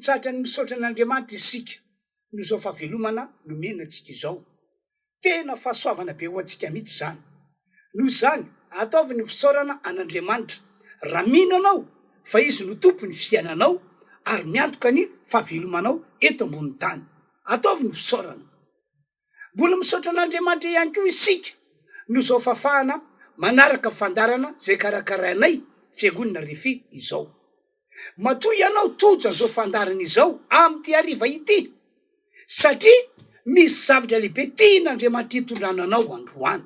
mitsahatra ny misaotra an'Andriamanitra isika noho izao fahavelomana nomena antsika izao. Tena fahasoavana be ho antsika mihitsy izany. Noho izany, ataovy ny fisaorana an'Andriamanitra raha mino ianao fa Izy no Tompon'ny fiainanao ary miantoka ny fahavelomanao eto ambonin'ny tany. Ataovy ny fisaorana. Mbola misaotra an'Andriamanitra ihany koa isika noho izao fahafahana manaraka fandaharana izay karakarainay Fiangonana Refi izao. Matoa ianao tojo an'izao fandaharana izao amin'ity hariva ity satria misy zavatra lehibe tian'Andriamanitra hitondrana anao androany.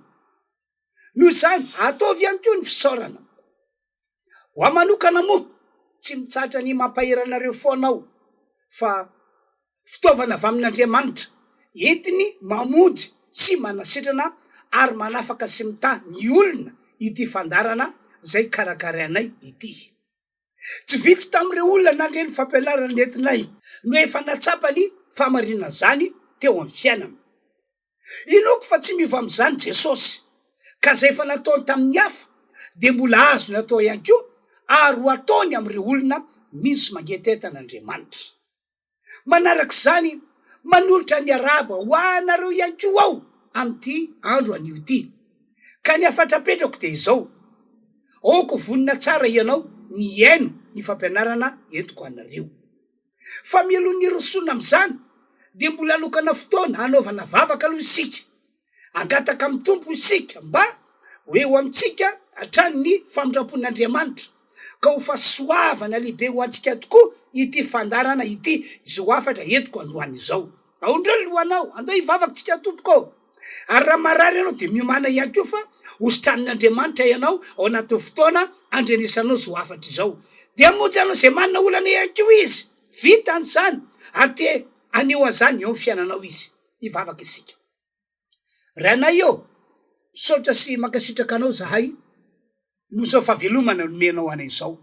Noho izany, ataovy ihany koa ny fisaorana. Ho ahy manokana moa, tsy mitsahatra ny mampahery anareo foana aho fa fitaovana avy amin'Andriamanitra entiny mamonjy sy manasitrana ary manafaka sy mitaha ny olona ity fandaharana izay karakarainay ity. Tsy vitsy tamin'ireo olona nandre ny fampianarana nentinay no efa nahatsapa ny fahamarinan'izany teo amin'ny fiainana. Inoako fa tsy miova amin'izany Jesosy, ka izay efa nataony tamin'ny hafa dia mbola azony atao ihany koa ary ho ataony amin'ireo olona mino sy mangetaheta an'Andriamanitra. Manaraka izany, manolotra ny arahaba ho anareo ihany koa aho amin'ity andro anio ity. Ka ny hafatra apetrako dia izao, aoka ho vonona tsara ianao ny hihaino ny fampianarana entiko anareo. Fa mialoha ny hirosoana amin'izany dia mbola hanokana fotoana hanaovana vavaka aloha isika. Hangataka amin'ny Tompo isika mba ho eo amintsika hatrany ny famindram-pon'Andriamanitra, ka ho fahasoavana lehibe ho antsika tokoa ity fandaharana ity, izao hafatra entiko androany izao. Aondreo ny lohanao, andao hivavaka tsika tompoko ô! Ary raha marary ianao dia miomàna ihany koa fa hositranin'Andriamanitra ianao ao anatin'ny fotoana andrenesanao izao hafatra izao. Dia hamonjy anao izay manana olana ihany koa Izy. Vitany izany ary te haneho an'izany eo amin'ny fiainanao Izy. Hivavaka isika. Rainay ô, misaotra sy mankasitraka Anao izahay noho izao fahavelomana nomenao anay izao.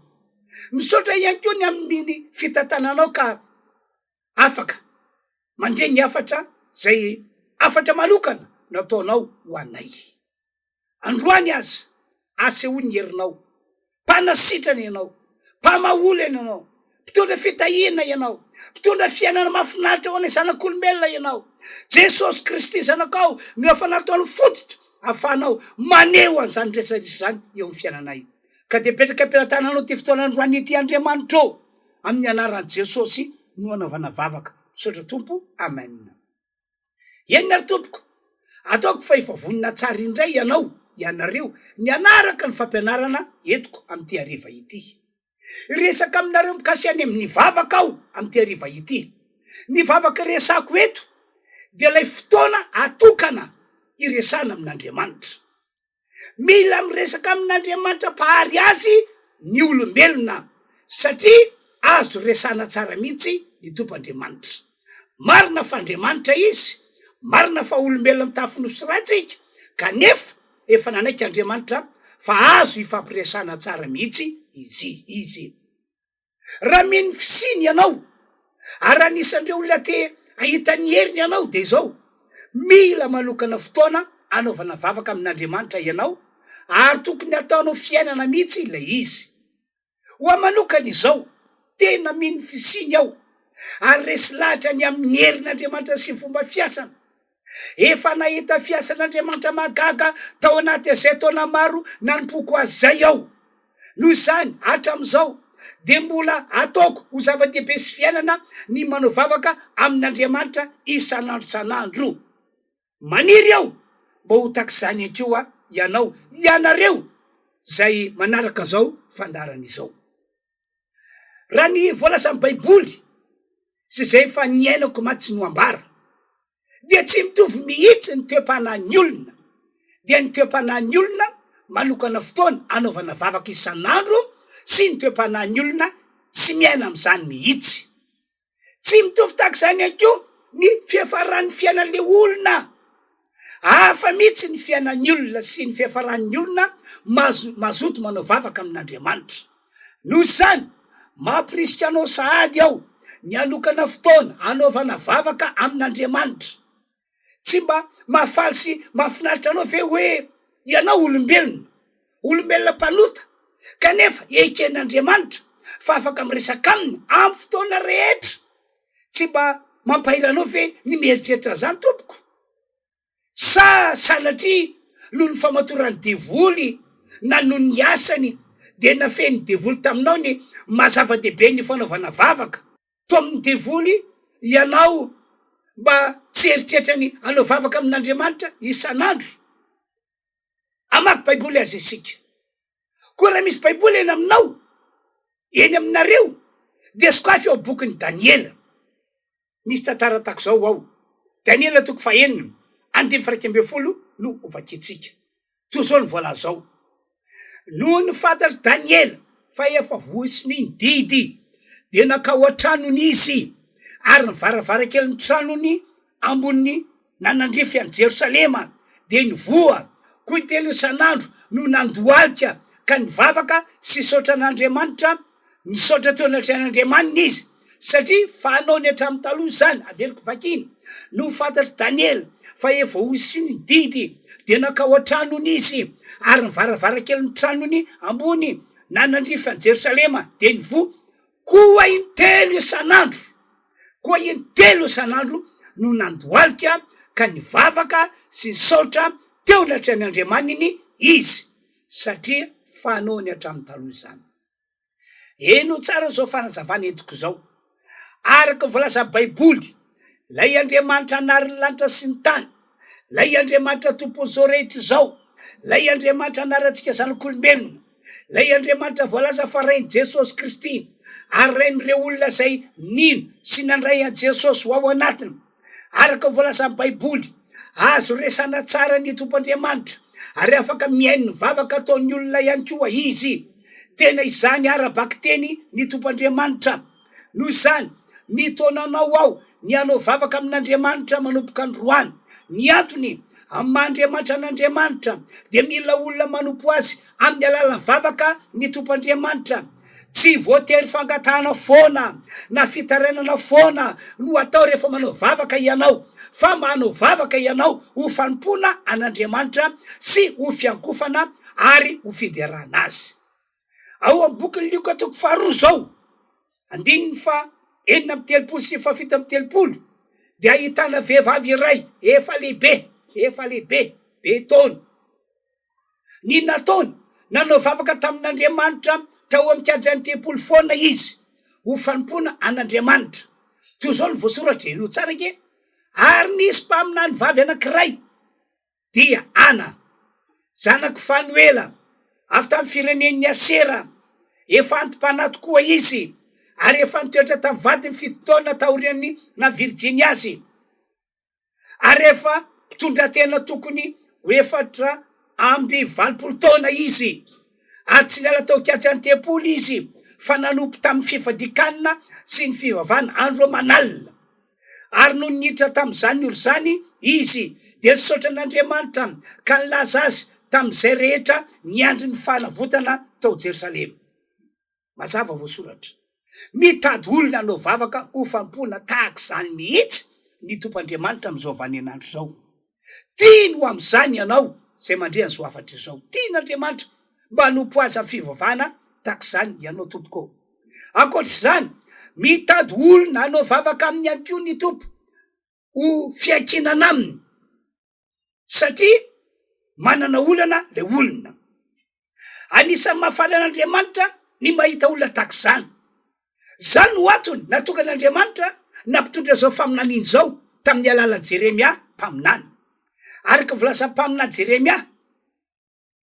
Misaotra ihany koa ny amin'ny fitantananao ka afaka mandre ny hafatra izay hafatra manokana nataonao ho anay. Androany aza, asehoy ny herinao. Mpanasitrana ianao, mpamaha olana ianao, mpitondra fitahiana ianao, mpitondra fiainana mahafinaritra ho anay zanak'olombelona ianao. Jesosy Kristy Zanakao no efa nataonao fototra ahafahanao maneho an'izany rehetra rehetra izany eo amin'ny fiainanay. Ka dia apetraka am-pelatananao ity fotoana androany ity Andriamanitra ô, amin'ny anaran'i Jesosy no anaovana vavaka. Misaotra Tompo, Amen. Eny ary tompoko, ataoko fa efa vonona tsara indray ianao, ianareo, ny hanaraka ny fampianarana entiko amin'ity hariva ity. Hiresaka aminareo mikasika ny amin'ny vavaka aho amin'ity hariva ity. Ny vavaka resako eto dia ilay fotoana atokana hiresahana amin'Andriamanitra. Mila miresaka amin'Andriamanitra Mpahary azy ny olombelona satria azo resahana tsara mihitsy ny Tompo Andriamanitra. Marina fa Andriamanitra Izy, marina fa olombelona mitafy nofo sy ra isika, kanefa efa nanaiky Andriamanitra fa azo ifampiresahana tsara mihitsy Izy. Izy. Raha mino ny fisiany ianao, ary raha anisan'ireo olona te hahita ny heriny ianao, dia izao, mila manokana fotoana hanaovana vavaka amin'Andriamanitra ianao, ary tokony hataonao fiainana mihitsy ilay izy. Ho ahy manokana izao, tena mino ny fisiany aho, ary resy lahatra ny amin'ny herin'Andriamanitra sy ny fomba fiasany. Efa nahita fiasan'Andriamanitra mahagaga tao anatin'izay taona maro nanompoako Azy izay aho. Noho izany, hatramin'izao, dia mbola ataoko ho zava-dehibe sy fiainana ny manao vavaka amin'Andriamanitra isan'andro isan'andro. Maniry aho mba ho tahaka izany ihany koa ianao, ianareo izay manaraka izao fandaharana izao. Raha ny voalazan'ny Baiboly sy izay efa niainako mantsy no ambara, dia tsy mitovy mihitsy ny toe-panahin'ny olona, dia ny toe-panahin'ny olona manokana fotoana anaovana vavaka isan'andro sy ny toe-panahin'ny olona tsy miaina amin'izany mihitsy. Tsy mitovy tahaka izany ihany koa ny fiafaran'ny fiainan'ilay olona. Hafa mihitsy ny fiainan'ny olona sy ny fiafaran'ny olona mazoto manao vavaka amin'Andriamanitra. Noho izany, mampirisika anao sahady aho ny hanokana fotoana hanaovana vavaka amin'Andriamanitra. Tsy mba mahafaly sy mahafinaritra anao ve hoe ianao olombelona, olombelona mpanota, kanefa eken'Andriamanitra fa afaka miresaka aminy amin'ny fotoana rehetra? Tsy mba mampahery anao ve ny mieritreritra an'izany tompoko? Sa sanatria noho ny famatoran'ny devoly na noho ny asany dia nafehin'ny devoly taminao ny maha zava-dehibe ny fanaovana vavaka? Toa amin'ny devoly ianao mba tsy hieritreritra ny hanao vavaka amin'Andriamanitra isan'andro. Hamaky Baiboly aza isika. Koa raha misy Baiboly eny aminao, eny aminareo, dia sokafy ao bokin'i Daniela. Misy tantara tahaka izao ao, Daniela toko fahenina, andininy faha-11 no hovakintsika. Toy izao no voalaza ao, Nony fantatr'i Daniela fa efa voasonia ny didy, dia nankao an-tranony izy, ary ny varavarankelin'ny tranony ambony nanandrify an'i Jerosalema dia nivoha, koa intelo isan'andro no nandohalika ka nivavaka sy nisaotra an'Andriamanitra Nisaotra teo anatrehan'Andriamaniny izy, satria fanaony hatramin'ny taloha izany. Averiko vakina, Nony fantatr'i Daniela fa efa ho isy ny didy, dia nankao an-tranony izy, ary ny varavarankelin'ny tranony ambony nanandrify an'i Jerosalema dia nivoha koa intelo isan'andro. Koa intelo isan'andro no nandohalika ka nivavaka sy nisaotra teo anatrehan'Andriamaniny izy, satria fanaony hatramin'ny taloha izany. Henoy tsara izao fanazavana entiko izao. Araka ny voalazan'ny Baiboly, ilay Andriamanitra nary ny lanitra sy ny tany, ilay Andriamanitra tompon'izao rehetra izao, ilay Andriamanitra anarantsika zanak'olombelona, ilay Andriamanitra voalaza fa Rain'i Jesosy Kristy, ary Rain'ireo olona izay nino sy nandray an'i Jesosy ho ao anatiny. Araka ny voalazan'ny Baiboly, azo resahana tsara ny Tompo Andriamanitra, ary afaka mihaino ny vavaka ataon'ny olona ihany koa Izy. Tena izany ara-bakiteny ny Tompo Andriamanitra. Noho izany, mitaona anao aho ny hanao vavaka amin'Andriamanitra manomboka androany. Ny antony, amin'ny maha Andriamanitra an'Andriamanitra, dia mila olona manompo Azy amin'ny alalan'ny vavaka ny Tompo Andriamanitra. Tsy voatery fangatahana foana na fitarainana foana no atao rehefa manao vavaka ianao, fa manao vavaka ianao ho fanompoana an'Andriamanitra sy ho fiankofana ary ho fiderana Azy. Ao amin'ny bokin'i Lioka toko faharoa izao, andininy faha 36 sy faha 37 dia ahitana vehivavy iray efa lehibe, efa lehibe, be taona. Ny nataony, nanao vavaka tamin'Andriamanitra tao amin'ny kianjan'ny tempoly foana izy, ho fanompoana an'Andriamanitra. Toy izao no voasoratra, henoy tsara ange, Ary nisy mpaminany vavy anankiray, dia Ana, zanak'i Fanoela, avy tamin'ny firenen'i Asera. Efa anti-panahy tokoa izy, ary efa nitoetra tamin'ny vadiny fito taona taorian'ny naha virjiny azy. Ary efa mpitondratena tokony ho 84 taona izy, ary tsy niala tao an-kianjan'ny tempoly izy, fa nanompo tamin'ny fifadian-kanina sy ny fivavahana andro aman'alina. Ary nony niditra tamin'izany ora izany izy, dia nisaotra an'Andriamanitra ka nilaza azy tamin'izay rehetra niandry ny fanavotana tao Jerosalema. Mazava voasoratra. Mitady olona hanao vavaka ho fanompoana tahaka izany mihitsy ny Tompo Andriamanitra amin'izao vaninandro izao. Tiany ho amin'izany ianao izay mandre an'izao hafatra izao. Tian'Andriamanitra mba hanompo Azy amin'ny fivavahana tahaka izany ianao tompoko ô. Ankoatra izany, mitady olona hanao vavaka aminy ihany koa ny Tompo ho fiankinana aminy. Satria manana olana le olona. Anisan'ny mahafaly an'Andriamanitra ny mahita olona tahaka izany. Izany no antony natokan'Andriamanitra nampitondra izao faminaniana izao tamin'ny alalan'i Jeremia mpaminany. Araka ny voalazan'ny mpaminany Jeremia,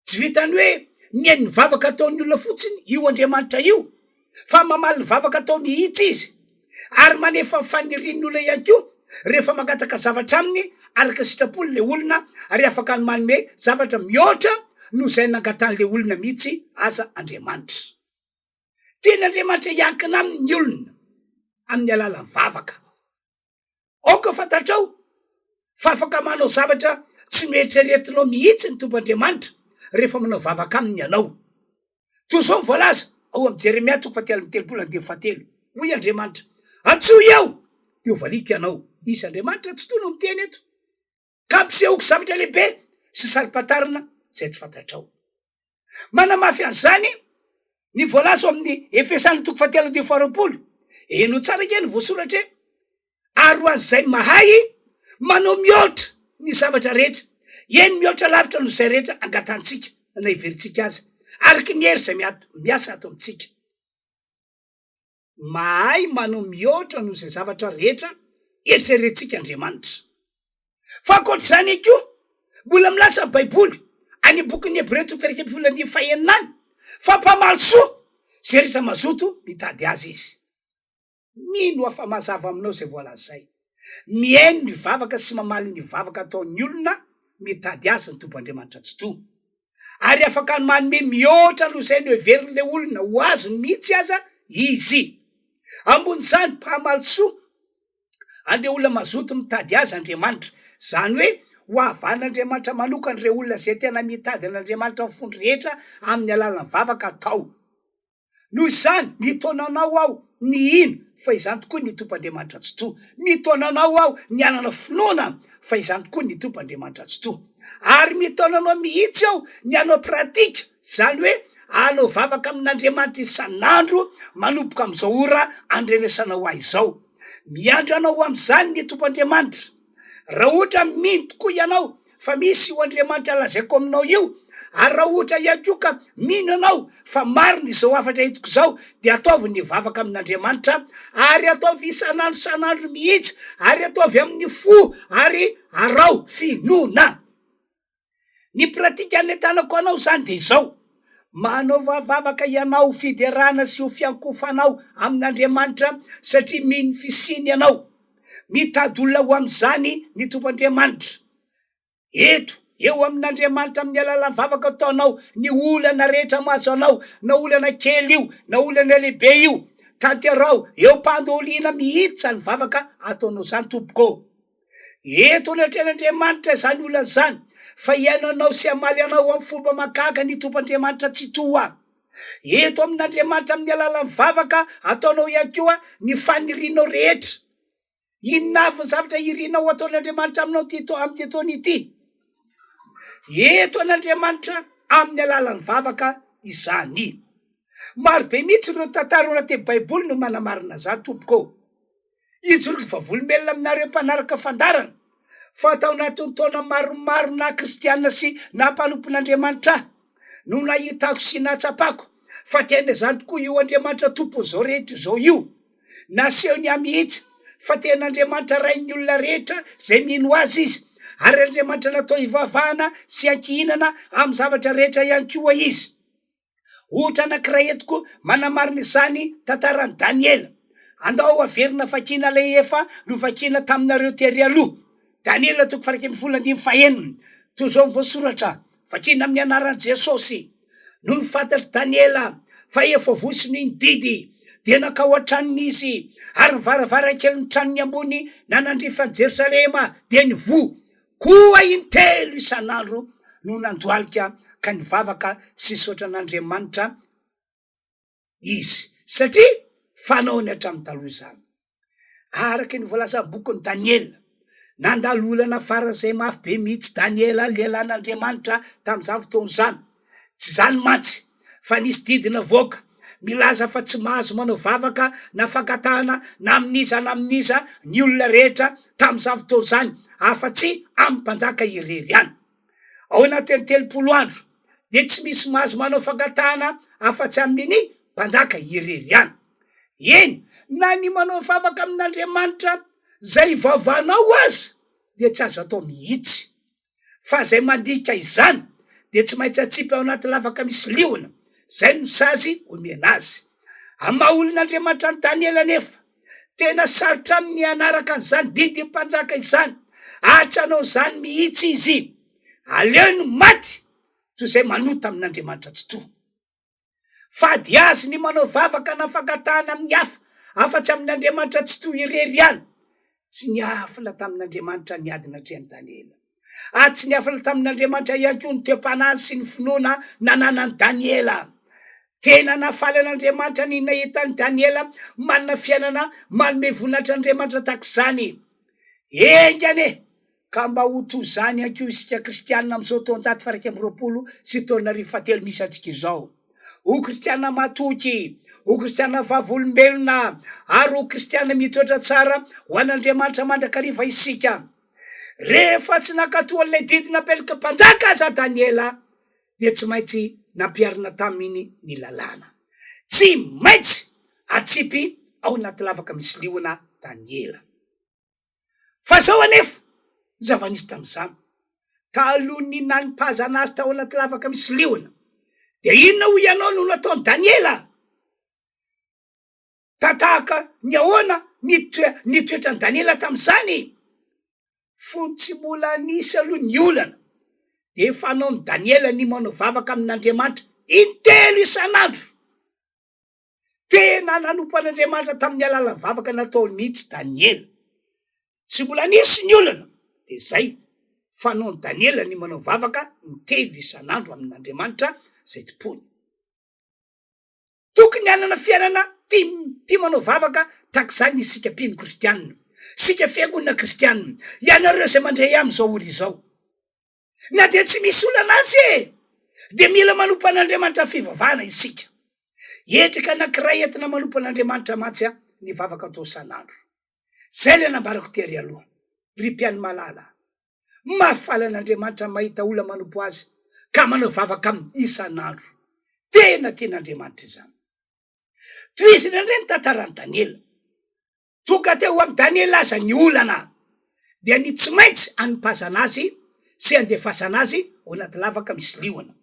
Tsy vitan'ny hoe mihaino ny vavaka ataon'ny olona fotsiny io Andriamanitra io, fa mamaly ny vavaka atao mihitsy izy, ary manefa ny fanirian'ny olona ihany koa rehefa mangataka zavatra aminy araka ny sitrapony ilay olona, ary afaka ny manome zavatra mihoatra noho izay nangatahan'ilay olona mihitsy aza Andriamanitra. Tian'Andriamanitra hiankina aminy ny olona amin'ny alalan'ny vavaka. Aoka fantatrao fa afaka manao zavatra tsy noeritreretinao mihitsy ny Tompo Andriamanitra rehefa manao vavaka aminy ianao. Toy izao ny voalaza ao amin'ny Jeremia toko fahatelo amby telopolo andininy fahatelo, Hoy Andriamanitra, Antsoy aho, dia hovaliako ianao. Izy Andriamanitra Tsitoha no miteny eto. Ka ampisehoko zavatra lehibe sy saro-pantarina izay tsy fantatrao. Manamafy an'izany ny voalaza ao amin'ny Efesana toko fahatelo andininy faharoapolo. Henoy tsara ange ny voasoratra e! Ary ho an'izay mahay manao mihoatra ny zavatra rehetra, eny mihoatra lavitra noho izay rehetra angatahantsika na heverintsika aza, araka ny hery izay miasa ato amintsika. Mahay manao mihoatra noho izay zavatra rehetra eritreretintsika Andriamanitra. Fa ankoatr'izany ihany koa, mbola milaza ny Baiboly, any amin'ny bokin'ny Hebreo toko 11 andininy fahenina any, fa mpamaly soa izay rehetra mazoto mitady Azy Izy. Mino aho fa mazava aminao izay voalaza izay. Mihaino ny vavaka sy mamaly ny vavaka ataon'ny olona mitady Azy ny Tompo Andriamanitra Tsitoha. Ary afaka ny manome mihoatra noho izay noheverin'ilay olona ho azony mihitsy aza Izy. Ambonin'izany, mpamaly soa an'ireo olona mazoto mitady Azy Andriamanitra. Izany hoe, ho havan'Andriamanitra manokana ireo olona izay tena mitady an'Andriamanitra amin'ny fony rehetra amin'ny alalan'ny vavaka atao. Noho izany, mitaona anao aho ny hino fa izany tokoa ny Tompo Andriamanitra Tsitoha. Mitaona anao aho ny hanana finoana fa izany tokoa ny Tompo Andriamanitra Tsitoha. Ary mitaona anao mihitsy aho ny hanao pratika, izany hoe hanao vavaka amin'Andriamanitra isan'andro manomboka amin'izao ora andrenesanao ahy izao. Miandry anao ho amin'izany ny Tompo Andriamanitra. Raha ohatra mino tokoa ianao fa misy io Andriamanitra lazaiko aminao io, ary raha ohatra ihany koa ka mino ianao fa marina izao hafatra entiko izao, dia ataovy ny vavaka amin'Andriamanitra, ary ataovy isan'andro isan'andro mihitsy, ary ataovy amin'ny fo, ary araho finoana. Ny pratika anentanako anao izany dia izao, manaova vavaka ianao ho fiderana sy ho fiankofanao amin'Andriamanitra satria mino ny fisiany ianao. Mitady olona ho amin'izany ny Tompo Andriamanitra. Eto, eo amin'Andriamanitra amin'ny alalan'ny vavaka ataonao, ny olana rehetra mahazo anao, na olana kely io, na olana lehibe io, tanteraho eo am-pandoliana mihitsy izany vavaka ataonao izany tompoko ô. Eto anatrehan'Andriamanitra izany olana izany, fa hihaino anao sy hamaly anao amin'ny fomba mahagaga ny Tompo Andriamanitra Tsitoha. Eto amin'Andriamanitra amin'ny alalan'ny vavaka ataonao ihany koa ny fanirianao rehetra. Inona avy ny zavatra irinao hataon'Andriamanitra aminao ity amin'ity taona ity? Eto an'Andriamanitra amin'ny alalan'ny vavaka izany. Maro be mihitsy ireo tantara ao anatin'ny Baiboly no manamarina izany tompoko ô. Hijoro vavolombelona aminareo mpanaraka fandaharana fa tao anatin'ny taona maromaro naha kristiana sy naha mpanompon'Andriamanitra ahy no nahitako sy nahatsapako fa tena izany tokoa io Andriamanitra Tompon'izao rehetra izao io. Nasehony ahy mihitsy fa tena Andriamanitra Rain'ny olona rehetra izay mino Azy Izy, ary Andriamanitra natao hivavahana sy hiankihinana amin'ny zavatra rehetra ihany koa Izy. Ohatra anankiray eto koa manamarina izany tantaran'i Daniela. Andao averina vakiana ilay efa novakiana taminareo tery aloha. Daniela toko faha-11 andininy fahenina. Toy izao ny voasoratra, vakiana amin'ny anaran'i Jesosy. Nony fantatr'i Daniela fa efa voasiny ny didy, dia nankao an-tranony izy, ary ny varavarankelin'ny tranony ambony nanandrify an'i Jerosalema dia nivoha. Koa intelo isan'andro no nandohalika ka nivavaka sy nisaotra an'Andriamanitra izy, satria fanaony hatramin'ny taloha izany. Araka ny voalazan'ny bokin'i Daniela, nandalo olana faran'izay mafy be mihitsy Daniela lehilahin'Andriamanitra tamin'izany fotoana izany. Tsy izany mantsy fa nisy didy navoaka milaza fa tsy mahazo manao vavaka na fangatahana na amin'iza na amin'iza ny olona rehetra tamin'izany fotoana izany afa-tsy amin'ny mpanjaka irery ihany. Ao anatin'ny 30 andro dia tsy misy mahazo manao fangatahana afa-tsy amin'ny mpanjaka irery ihany. Eny, na ny manao vavaka amin'Andriamanitra izay ivavahanao aza dia tsy azo atao mihitsy. Fa izay mandika izany dia tsy maintsy atsipy ao anaty lavaka misy liona, izay no sazy omena azy. Amin'ny maha olon'Andriamanitra an'i Daniela anefa, tena sarotra aminy ny hanaraka an'izany didin'ny mpanjaka izany, ary tsy hanao izany mihitsy izy. Aleony maty toy izay manota amin'Andriamanitra Tsitoha. Fady azy ny manao vavaka na fangatahana amin'ny hafa, afa-tsy amin'Andriamanitra Tsitoha irery ihany. Tsy niafina tamin'Andriamanitra ny ady natrehan'i Daniela. Ary tsy niafina tamin'Andriamanitra ihany koa ny toe-panahy sy ny finoana nananan'i Daniela. Tena nahafaly an'Andriamanitra ny nahita an'i Daniela manana fiainana manome voninahitra an'Andriamanitra tahaka izany. Enga anie Ka mba ho toy izany ihany koa isika kristianina amin'izao taonjato faha-21 sy taonarivo fahatelo misy antsika izao. Ho kristiana matoky, ho kristiana vavolombelona, ary ho kristiana mitoetra tsara ho an'Andriamanitra mandrakariva isika. Rehefa tsy nankatò an'ilay didy napetraky mpanjaka aza Daniela, dia tsy maintsy nampiharina taminy ny lalàna. Tsy maintsy atsipy ao anaty lavaka misy liona Daniela. Fa izao anefa ny zava-nisy tamin'izany, talohan'ny nanipazana azy tao anaty lavaka misy liona, dia inona hoy ianao no nataon'i Daniela? Tatahaka ny ahoana ny toe- ny toetran'i Daniela tamin'izany? Fony tsy mbola nisy aloha ny olana, dia efa fanaon'i Daniela ny manao vavaka amin'Andriamanitra intelo isan'andro. Tena nanompo an'Andriamanitra tamin'ny alalan'ny vavaka nataony mihitsy Daniela. Tsy mbola nisy ny olana, dia izay, fanaon'i Daniela ny manao vavaka intelo isan'andro amin'Andriamanitra izay tompoiny. Tokony hanana fiainana tia tia manao vavaka tahaka izany isika mpino kristianina, isika fiangonana kristianina, ianareo izay mandre ahy amin'izao ora izao. Na dia tsy misy olana aza e! Dia mila manompo an'Andriamanitra fivavahana isika. Endrika anankiray entina manompo an'Andriamanitra mantsy ny vavaka atao isan'andro. Izay ilay nambarako tery aloha, ry mpihaino malala. Mahafaly an'Andriamanitra ny mahita olona manompo Azy ka manao vavaka aminy isan'andro. Tena tian'Andriamanitra izany. Tohizina indray ny tantaran'i Daniela. Tonga teo amin'i Daniela aza ny olana, dia ny tsy maintsy anipazana azy sy andefasana azy ao anaty lavaka misy liona,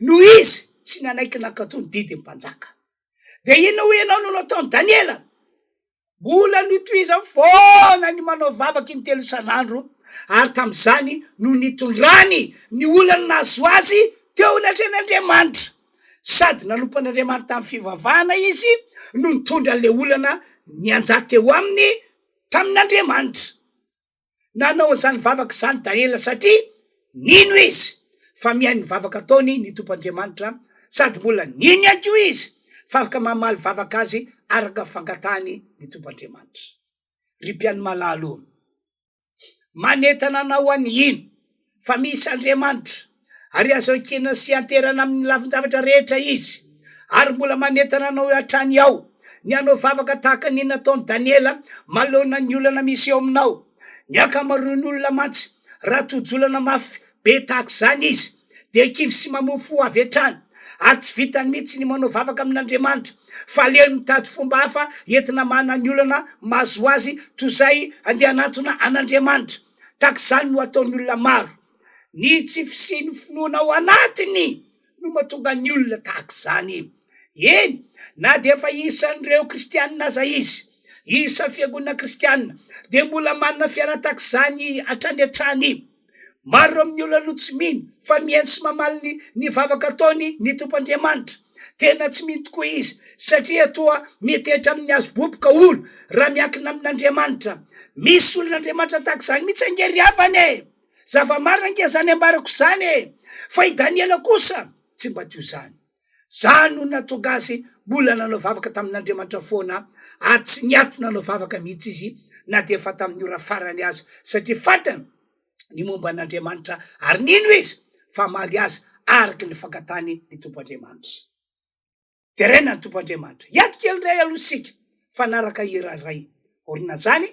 noho izy tsy nanaiky nankatò ny didin'ny mpanjaka. Dia inona hoy ianao no nataon'i Daniela? Mbola notohizany foana ny manao vavaka intelo isan'andro, ary tamin'izany no nitondrany ny olana nahazo azy teo anatrehan'Andriamanitra. Sady nanompo an'Andriamanitra tamin'ny fivavahana izy no nitondra an'ilay olana nianjady teo aminy tamin'Andriamanitra. Nanao an'izany vavaka izany Daniela satria nino izy fa mihaino ny vavaka ataony ny Tompo Andriamanitra, sady mbola nino ihany koa izy fa afaka mamaly vavaka azy araka ny fangatahany ny Tompo Andriamanitra. Ry mpihaino malala ô! Manentana anao any hino fa misy Andriamanitra ary azo ankinina sy ianteherana amin'ny lafin-javatra rehetra Izy, ary mbola manentana anao hatrany ao ny hanao vavaka tahaka ny nataon'i Daniela manoloana ny olana misy eo aminao. Ny ankamaroan'ny olona mantsy raha tojo olana mafy be tahaka izany izy dia kivy sy mamoa fo avy hatrany, ary tsy vitany mihitsy ny manao vavaka amin'Andriamanitra, fa aleony mitady fomba hafa entina hamahana ny olana mahazo azy toy izay handeha hanantona an'Andriamanitra. Tahaka izany no ataon'ny olona maro. Ny tsy fisian'ny finoana ao anatiny no mahatonga ny olona tahaka izany. Eny, na dia efa isan'ireo kristianina aza izy, isan'ny fiangonana kristianina, dia mbola manana fiainana tahaka izany hatrany hatrany. Maro amin'ny olona no tsy mino fa mihaino sy mamaly ny ny vavaka ataony ny Tompo Andriamanitra. Tena tsy mino tokoa izy satria toa miantehitra amin'ny hazo boboka olo raha miankina amin'Andriamanitra. Misy olon'Andriamanitra tahaka izany mihitsy ange ry havana e! Zava-marina ange izany ambarako izany e! Fa i Daniela kosa tsy mba toy izany. Izany no nahatonga azy mbola nanao vavaka tamin'Andriamanitra foana ary tsy niato nanao vavaka mihitsy izy na dia efa tamin'ny ora farany aza satria fantany ny momba an'Andriamanitra ary nino izy fa hamaly azy araka ny fankatany ny Tompo Andriamanitra. Deraina ny Tompo Andriamanitra. Hiato kely indray aloha isika fa hanaraka hira iray. Aorian'izany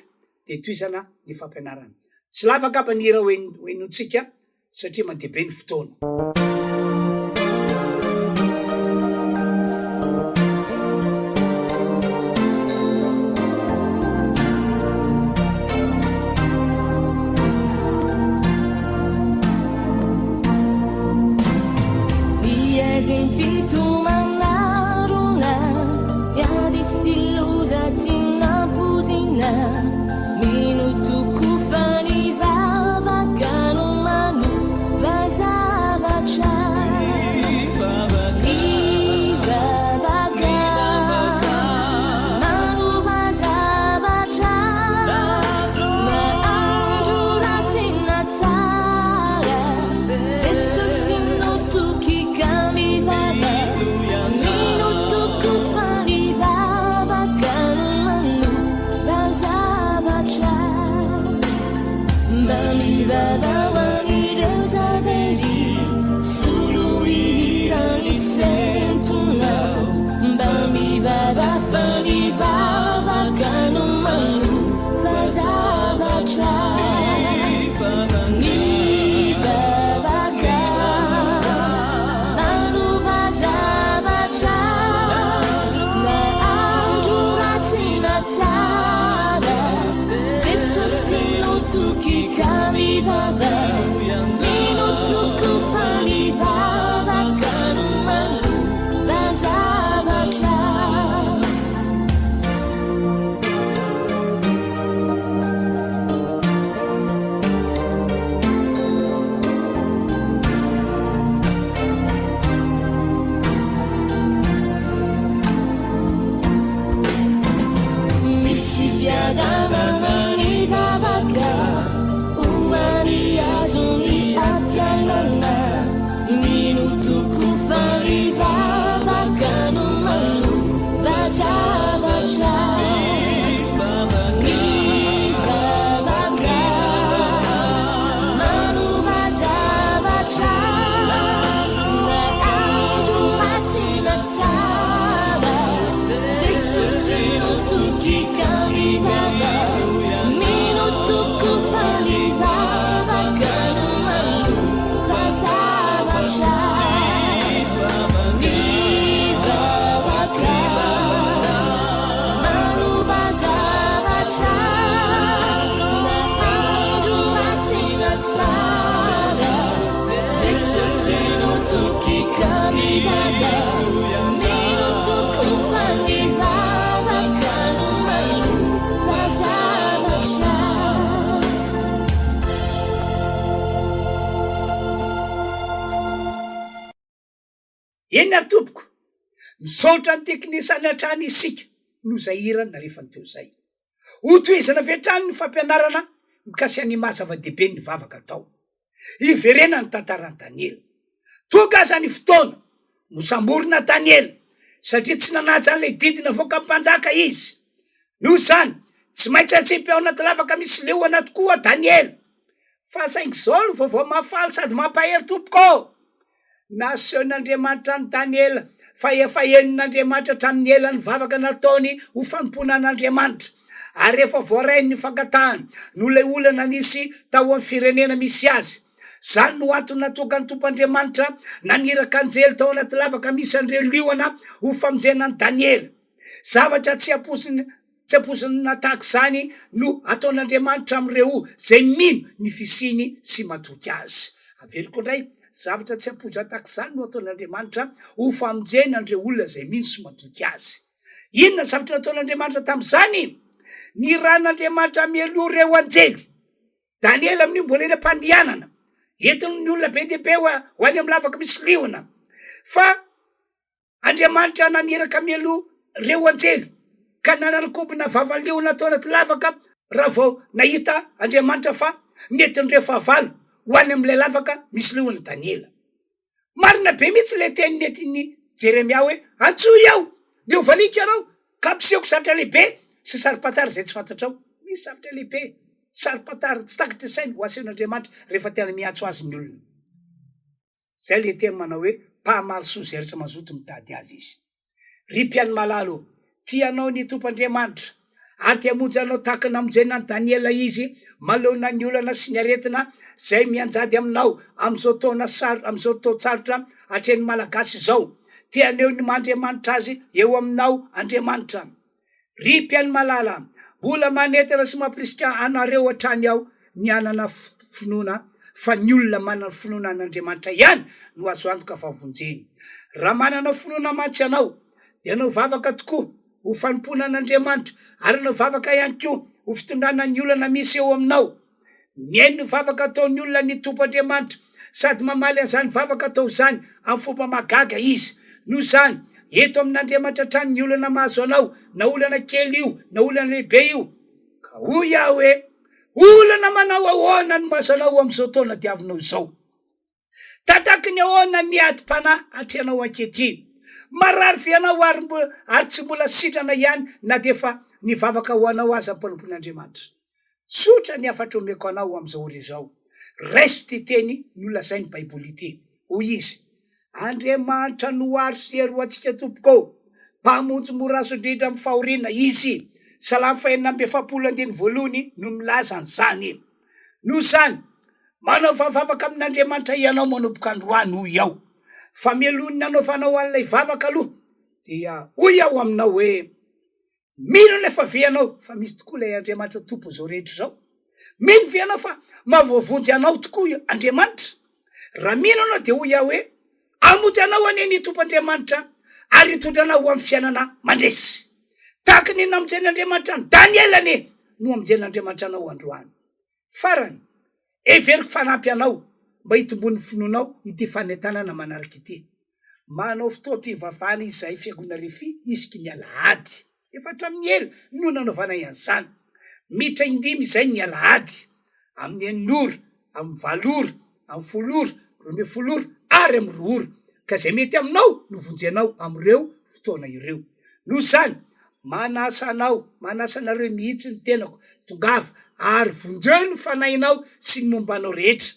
dia tohizana ny fampianarana. Tsy lava angamba ny hira ho henointsika satria mandeha be ny fotoana. toky ka mivavaka Mino tokoa fa ny vavaka no manova zavatra. Misy fiadanana ny vavaka ho an'ny azony ampiainana. Mino tokoa fa ny vavaka no manova zavatra. Ny vavaka manova zavatra. Na andro ratsy na tsara, Jesosy no toky ka mivava. Mino tokoa fa ny vavaka no manova zavatra. Ny vavaka manova zavatra. Na andro ratsy na tsara, Jesosy no toky ka mivava. Mino tokoa fa ny vavaka no manova zavatra. Eny ary tompoko, misaotra ny teknisiana hatrany isika noho izay hira nalefany teo izay. Hotohizana avy hatrany ny fampianarana mikasika ny maha zava-dehibe ny vavaka atao. Hiverena ny tantaran'i Daniela. Tonga aza ny fotoana, nosamborina Daniela satria tsy nanaja an'ilay didy navoakan'ny mpanjaka izy. Noho izany, tsy maintsy atsipy ao anaty lavaka misy liona tokoa Daniela. Fa saingy izao no vaovao mahafaly sady mampahery tompoko ô! Nasehon'Andriamanitra an'i Daniela fa efa henon'Andriamanitra hatramin'ny ela ny vavaka nataony ho fanompoana an'Andriamanitra, ary efa voarainy ny fangatahany noho ilay olana nisy tao amin'ny firenena misy azy. Izany no antony nahatonga ny Tompo Andriamanitra naniraka anjely tao anaty lavaka misy an'ireo liona ho famonjena an'i Daniela. Zavatra tsy ampoizina Tsy ampoizina tahaka izany no ataon'Andriamanitra amin'ireo izay mino ny fisiany sy matoky Azy. Averiko indray, zavatra tsy ampoizina tahaka izany no ataon'Andriamanitra ho famonjena an'ireo olona izay mino sy matoky Azy. Inona ny zavatra nataon'Andriamanitra tamin'izany? Nirahin'Andriamanitra mialoha ireo anjely. Daniela amin'io mbola eny am-pandehanana, entin'ny olona be dia be ho any amin'ny lavaka misy liona. Fa Andriamanitra naniraka mialoha reo anjely ka nanalokobona vava liona tao anaty lavaka raha vao nahita Andriamanitra fa nentin'ireo fahavalo ho any amin'ilay lavaka misy liona Daniela. Marina be mihitsy ilay teny nentin'i Jeremia hoe, Antsoy aho, dia ho valiako ianao, ka hampisehoko zavatra lehibe sy saro-pantara izay tsy fantatrao. Misy zavatra lehibe, saro-pantara, tsy takatry ny saina ho asehon'Andriamanitra rehefa tena miantso azy ny olona. Zay le teny manao hoe mpahamaly soa zay rehetra mazoto mitady azy izy. Ry mpihaino malala ô, tia anao ny Tompo Andriamanitra, ary te hamonjy anao tahaka ny namonjena an'i Daniela Izy manoloana ny olana sy ny aretina zay mianjady aminao amin'izao taona saro amin'izao taon-tsarotra atrehin'ny Malagasy izao. Te haneho ny maha Andriamanitra Azy eo aminao Andriamanitra. Ry mpihaino malala, mbola manentana sy mampirisika anareo hatrany aho ny hanana finoana fa ny olona manana finoana an'Andriamanitra ihany no azo antoka fa vonjeny. Raha manana finoana mantsy ianao dia hanao vavaka tokoa ho fanompoana an'Andriamanitra ary hanao vavaka ihany koa ho fitondrana ny olana misy eo aminao. Mihaino ny vavaka ataon'ny olona ny Tompo Andriamanitra, sady mamaly an'izany vavaka atao izany amin'ny fomba mahagaga Izy. Noho izany, ento amin'Andriamanitra hatrany ny olana mahazo anao, na olana kely io, na olana lehibe io. Ka hoy aho hoe, Olana manao ahoana no mahazo anao amin'izao taona diavinao izao? Tataky ny ahoana ny adim-panahy atrehanao ankehitriny? Marary ve ianao ary mbola ary tsy mbola sitrana ihany na dia efa nivavaka ho anao aza ny mpanompon'Andriamanitra? Tsotra ny hafatra omeko anao amin'izao ora izao. Raiso ity teny nolazain'ny Baiboly ity. Hoy izy, Andriamanitra no aro sy hery ho antsika tompoko ô! Mpamonjy mora azo indrindra amin'ny fahoriana Izy. Salamo fahenina amby efapolo andininy voalohany no milaza an'izany. Noho izany, manaova vavaka amin'Andriamanitra hianao manomboka androany, hoy aho. Fa mialoha ny nanaovanao an'ilay vavaka aloha, dia hoy aho aminao hoe, Mino anefa ve ianao fa misy tokoa ilay Andriamanitra Tompon'izao rehetra izao? Mino ve ianao fa mahavoavonjy anao tokoa Andriamanitra? Raha mino ianao dia hoy aho hoe, Hamonjy anao anie ny Tompo Andriamanitra ary hitondra anao ho amin'ny fiainana mandresy. Tahaka ny namonjen'Andriamanitra an'i Daniela anie no hamonjen'Andriamanitra anao androany. Farany, heveriko fa hanampy anao mba hitomboan'ny finoanao ity fanentanana manaraka ity. Manao fotoam-pivavahana izahay Fiangonana Refi isaky ny alahady. Efa hatramin'ny ela no nanaovanay an'izany. Miditra indimy izay ny alahady, amin'ny enina ora, amin'ny valo ora, amin'ny folo ora, 12 ora ary amin'ny roa ora. Ka izay mety aminao no vonjenao amin'ireo fotoana ireo. Noho izany, manasa anao, manasa anareo mihitsy ny tenako, tongava ary vonjeo ny fanahinao sy ny momba anao rehetra.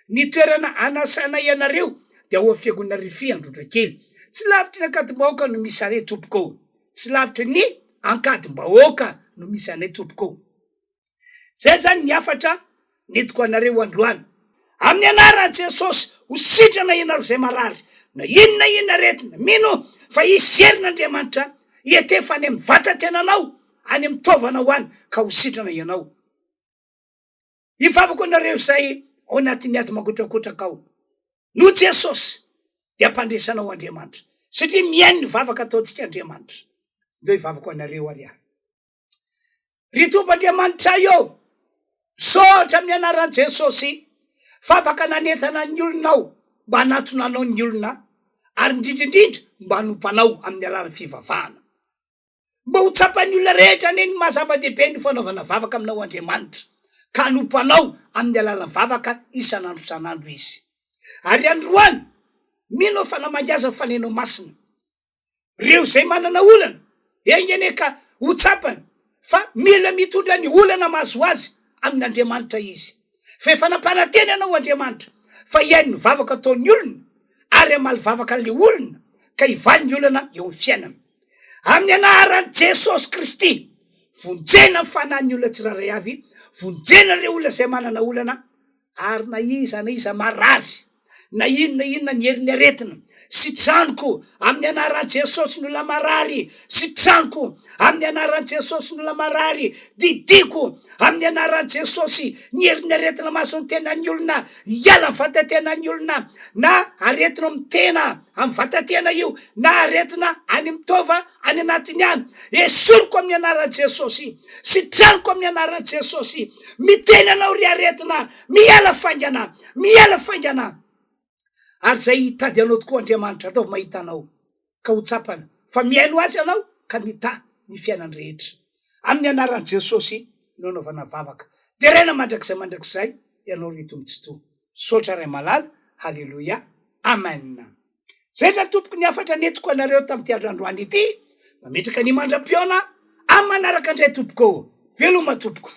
Ny toerana anasanay anareo dia ao amin'ny fiangonana Riffi Androndrakely. Tsy lavitry ny Ankadimbahoaka no misy anay tompoko ô. Tsy lavitry ny Ankadimbahoaka no misy anay tompoko ô. Zay zany ny hafatra nentiko anareo androany. Amin'ny anaran'i Jesosy ho sitrana ianareo izay marary na inona na inona aretina. Mino fa hisy herin'Andriamanitra hiantefa any amin'ny vatan-tenanao, any amin'ny taovanao any ka ho sitrana ianao. Hivavaka ho anareo izay ao anatin'ny ady mangotrakotraka ao. Noho Jesosy dia hampandresy anao Andriamanitra satria mihaino ny vavaka ataontsika Andriamanitra. Ndao hivavaka ho anareo ary aho. Ry Tompo Andriamanitray ô, misaotra amin'ny anaran'i Jesosy fa afaka nanentana ny olonao mba hanatona anao ny olona ary indrindra indrindra mba hanompo anao amin'ny alalan'ny fivavahana. Mba ho tsapan'ny olona rehetra anie ny maha zava-dehibe ny fanaovana vavaka aminao Andriamanitra ka hanompo anao amin'ny alalan'ny vavaka isan'andro isan'andro izy. Ary androany, mino aho fa namangy azy ny Fanahinao Masina. Reo izay manana olana, enga anie ka ho tsapany fa mila mitondra ny olana mahazo azy amin'Andriamanitra izy. Fa efa nampanantena anao Andriamanitra fa hihaino ny vavaka ataon'ny olona ary hamaly vavaka an'ilay olona ka hivaly ny olana eo amin'ny fiainana. Amin'ny anaran'i Jesosy Kristy, vonjena ny fanahin'ny olona tsirairay avy, vonjena ireo olona izay manana olana, ary na iza na iza marary, na inona inona ny herin'ny aretina, sitraniko amin'ny anaran'i Jesosy ny olona marary, sitraniko amin'ny anaran'i Jesosy ny olona marary, didiko amin'ny anaran'i Jesosy ny herin'ny aretina mahazo ny tenan'ny olona, hiala ny vatan-tenan'ny olona, na aretina amin'ny tena, amin'ny vatan-tena io, na aretina any amin'ny taova any anatiny any, esoriko amin'ny anaran'i Jesosy, sitraniko amin'ny anaran'i Jesosy, miteny anao ry aretina, miala faingana, miala faingana, ary izay hitady anao tokoa Andriamanitra, ataovy mahita anao, ka ho tsapany fa mihaino azy ianao ka mitaha ny fiainany rehetra. Amin'ny anaran'i Jesosy no anaovana vavaka. Deraina mandrakizay mandrakizay ianao ry Tompo Tsitoha. Misaotra Ray malala, Haleloia, Amen. Zay zany tompoko ny hafatra nentiko anareo tamin'ity andro androany ity, mametraka ny mandra-pihaona amin'ny manaraka indray tompoko ô! Veloma tompoko.